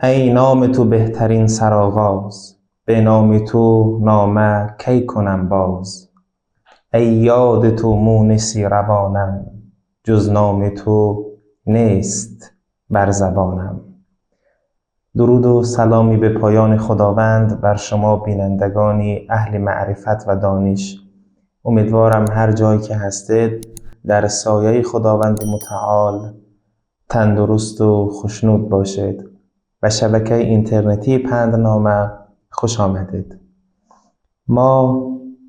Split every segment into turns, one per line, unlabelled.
Эй номи ту беҳтарин сароғоз, бе номи ту нома кай кунам боз? Эй ёди ту муниси равонам, ҷуз номи ту нест бар забонам. Дуруду саломи бепоёни Худованд бар шумо, бинандагони аҳли маърифат ва дониш. Умедворам, ҳар ҷой ки ҳастед, дар сояи Худованди мутаол тандурусту хушнуд бошед. Ба шабакаи интернетии Панднома хуш омадед. Мо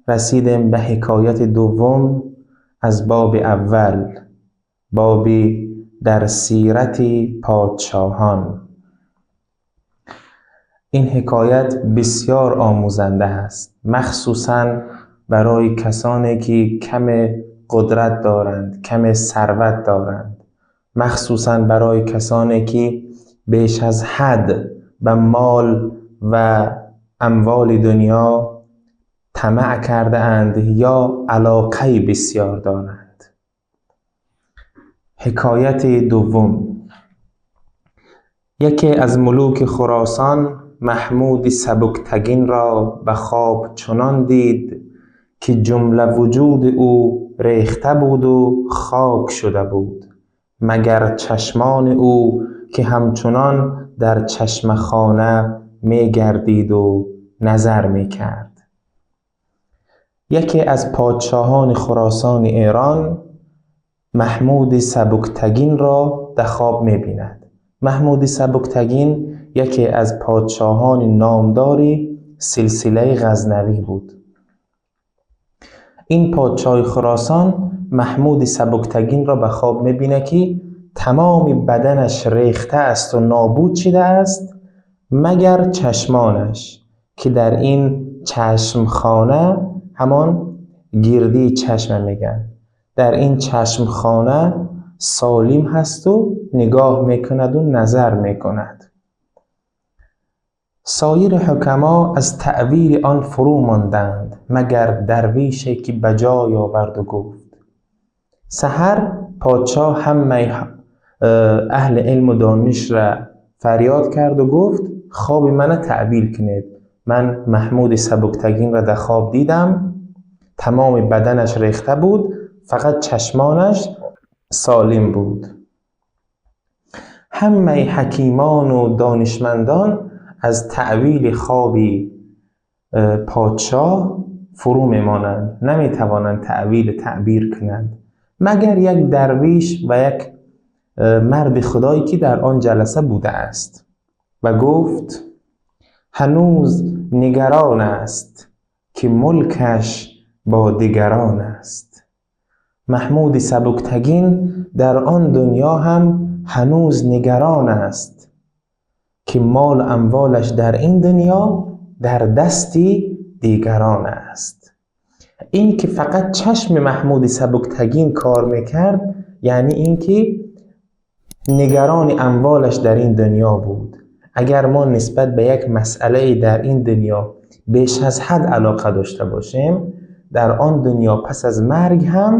расидем ба ҳикояти дуввум аз боби аввал, боби дар сирати подшоҳон. Ин ҳикоят бисёр омӯзанда аст, махсусан барои касоне ки каме қудрат доранд, каме сарват доранд, махсусан барои касоне ки беш аз ҳад ба мол ва амволи дунё тамаъ кардаанд ё алоқаи бисёр доранд. Ҳикояти дуввум: яке аз мулуки Хуросон Маҳмуди Сабуктагинро ба хоб чунон дид, ки ҷумла вуҷуди ӯ рехта буду хок шуда буд, магар чашмони ӯ, ки ҳамчунон дар чашмахона мегардиду назар мекард. Яке аз подшоҳони Хуросони Эрон Маҳмуди Сабуктагинро дар хоб мебинад. Маҳмуди Сабуктагин яке аз подшоҳони номдори силсилаи Ғазнавӣ буд. Ин подшоҳи Хуросон Маҳмуди Сабуктагинро ба хоб мебинад, ки тамоми баданаш рехта асту нобуд шидааст, магар чашмонаш, ки дар ин чашмхона, ҳамон гирдии чашма мегӯянд, дар ин чашмхона солим ҳасту нигоҳ мекунаду назар мекунад. Соири ҳукамо аз таъвили он фурӯ монданд, магар дарвише, ки ба ҷой оварду гуфт. Саҳар подшоҳ ҳамаи аҳли илму донишра фарёд карду гуфт: «Хоби мана таъвил кунед. Ман Маҳмуди Сабуктагинро дар хоб дидам, тамоми баданаш рехта буд, фақат чашмонаш солим буд». Ҳамаи ҳакимону донишмандон аз таъвили хоби подшоҳ фурӯ мемонанд, наметавонанд таъвили таъбир кунанд, магар як дарвиш ва як марди худое, ки дар он ҷаласа будааст, ва гуфт: «Ҳанӯз нигарон аст, ки мулкаш бо дигарон аст». Маҳмуди Сабуктагин дар он дунё ҳам ҳанӯз нигарон аст, ки молу амволаш дар ин дунё дар дасти дигарон аст. Ин ки фақат чашми Маҳмуди Сабуктагин кор мекард, яъне ин ки нигарони амволаш дар ин дунё буд. Агар мо нисбат ба як масъалае дар ин дунё беш аз ҳад алоқа дошта бошем, дар он дунё пас аз марг ҳам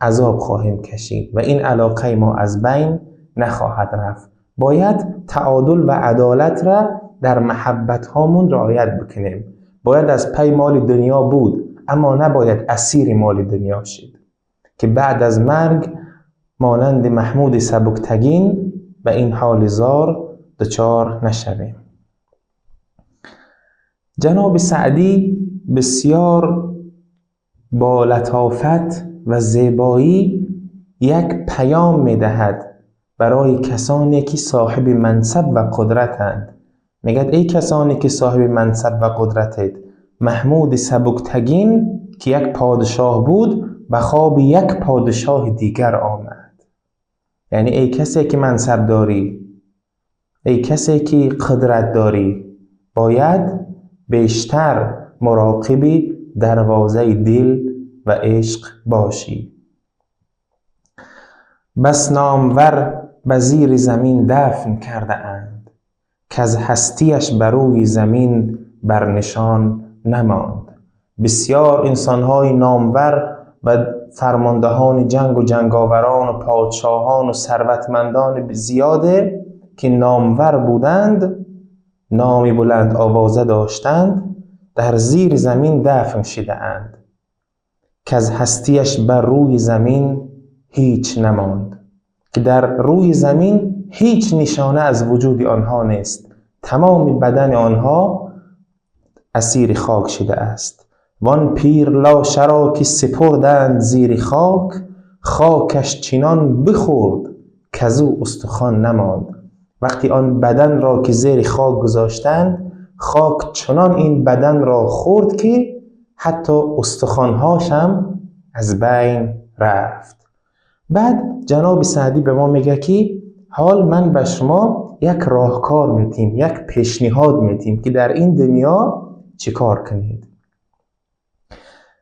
азоб хоҳем кашид ва ин алоқаи мо аз байн нахоҳад рафт. Бояд таодул ва адолатра дар маҳаббатҳомон риоят бикунем. Бояд аз пай моли дунё буд, аммо набояд асири моли дунё шид, ки баъд аз марг монанди Маҳмуди Сабуктагин ба ин ҳоли зор дучор нашавем. Ҷаноби Саъдӣ бисёр бо латофат ва зебоӣ як паём медиҳад барои касоне ки соҳиби мансаб ва қудратанд. Мегӯяд: «Эй касоне ки соҳиби мансаб ва қудратед, Маҳмуди Сабуктагин, ки як подшоҳ буд, ба хоби як подшоҳи дигар омад». Яъне эй касе ки мансаб дорӣ, эй касе ки қудрат дорӣ, бояд бештар муроқиби дарвозаи дил ва ишқ бошӣ. Бас номвар ба зири замин дафн кардаанд, каз ҳастияш ба рӯи замин бар нишон намонд. Бисёр инсонҳои номвар ва фармондаҳони ҷангу ҷанговарону подшоҳону сарватмандони зиёде که نامور بودند، نامی بلند آوازه داشتند، در زیر زمین دفن شده اند که از هستیش بر روی زمین هیچ نماند، که در روی زمین هیچ نشانه از وجود آنها نیست، تمام بدن آنها اسیر خاک شده است. وان پیر لاشه را که سپردند زیر خاک، خاکش چنان بخورد کزو استخوان نماند. وقتی آن بدن را که زیر خاک گذاشتند، خاک چنان این بدن را خورد که حتی استخوانهاش هم از بین رفت. بعد جناب سعدی به ما میگه که حال من به شما یک راهکار میتیم، یک پیشنهاد میتیم که در این دنیا چیکار کنید.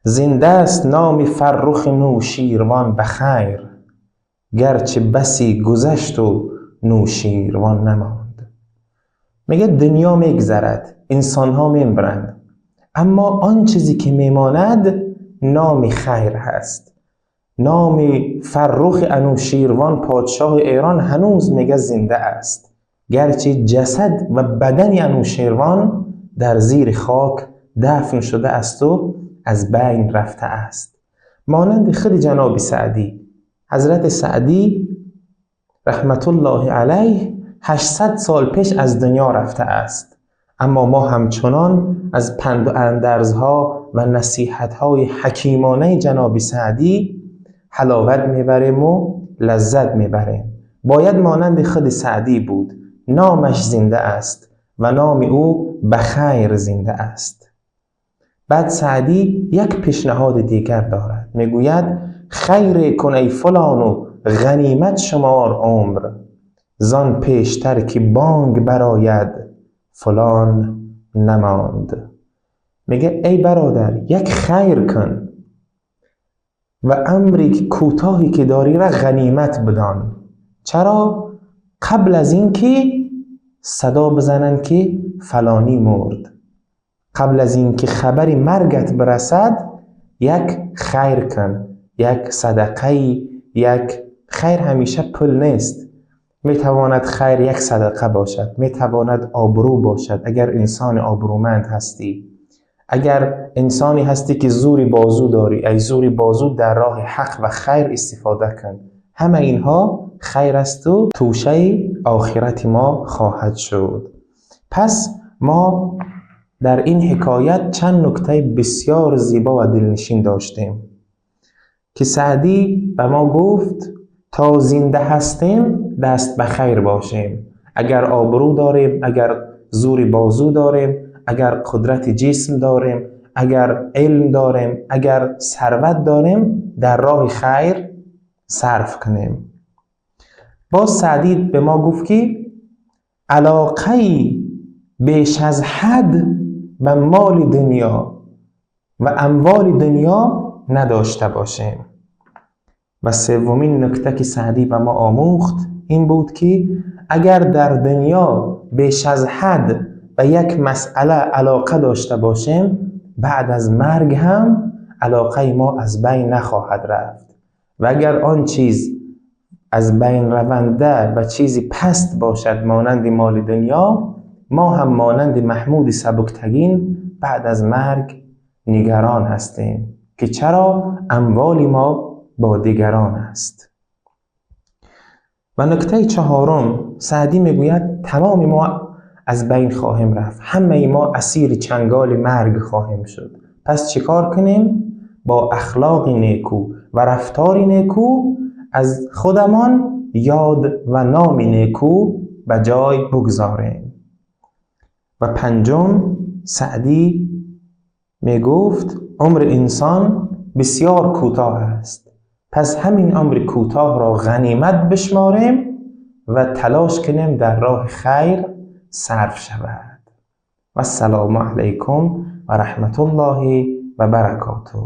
زنده است نام فرخ نوشیروان به خیر، گرچه بسی گذشت و نوشیروان نماند. میگه دنیا میگذرد، انسانها میمرند، اما آن چیزی که میماند نام خیر هست. نام فرخ انوشیروان پادشاه ایران هنوز میگه زنده است، گرچه جسد و بدن انوشیروان در زیر خاک دفن شده است و از بین رفته است. مانند خود جناب سعدی، حضرت سعدی رحمت الله علیه 800 سال پیش از دنیا رفته است، اما ما همچنان از پند و اندرزها و نصیحت‌های حکیمانه جناب سعدی حلاوت میبریم و لذت میبریم. باید مانند خود سعدی بود، نامش زنده است و نام او به خیر زنده است. بعد سعدی یک پیشنهاد دیگر دارد، میگوید خیر کن ای فلان و غنیمت شمار عمر، زان پیشتر که بانگ براید فلان نماند. میگه ای برادر، یک خیر کن و امری کوتاهی که داری را غنیمت بدان. چرا؟ قبل از اینکه صدا بزنن که فلانی مرد، قبل از اینکه خبری مرگت برسد، یک خیر کن، یک صدقه، یک خیر همیشه پول نیست، میتواند خیر یک صدقه باشد، میتواند آبرو باشد. اگر انسان آبرومند هستی، اگر انسانی هستی که زوری بازو داری، ای زوری بازو در راه حق و خیر استفاده کن. همه اینها خیر است و توشه آخرت ما خواهد شد. پس ما در این حکایت چند نکته بسیار زیبا و دلنشین داشتیم که سعدی به ما گفت تا زنده هستیم دست به خیر باشیم. اگر آبرو داریم، اگر زور بازو داریم، اگر قدرت جسم داریم، اگر علم داریم، اگر ثروت داریم، در راه خیر صرف کنیم. باز سعدی به ما گفت که علاقه بیش از حد به مال دنیا و اموال دنیا نداشته باشیم. و سومین نکته که سعدی به ما آموخت این بود که اگر در دنیا بیش از حد به یک مسئله علاقه داشته باشیم، بعد از مرگ هم علاقه ما از بین نخواهد رفت. و اگر آن چیز از بین رونده و چیزی پست باشد مانند مال دنیا، ما هم مانند محمود سبکتگین بعد از مرگ نگران هستیم که چرا اموال ما با دیگران است. و نکته چهارم، سعدی میگوید تمام ما از بین خواهیم رفت، همه ما اسیر چنگال مرگ خواهیم شد. پس چیکار کنیم؟ با اخلاق نیکو و رفتار نیکو از خودمان یاد و نام نیکو به جای بگذاریم. و پنجم، سعدی میگفت عمر انسان بسیار کوتاه است، پس همین عمر کوتاه را غنیمت بشماریم و تلاش کنیم در راه خیر صرف شود. و السلام علیکم و رحمت الله و برکاته.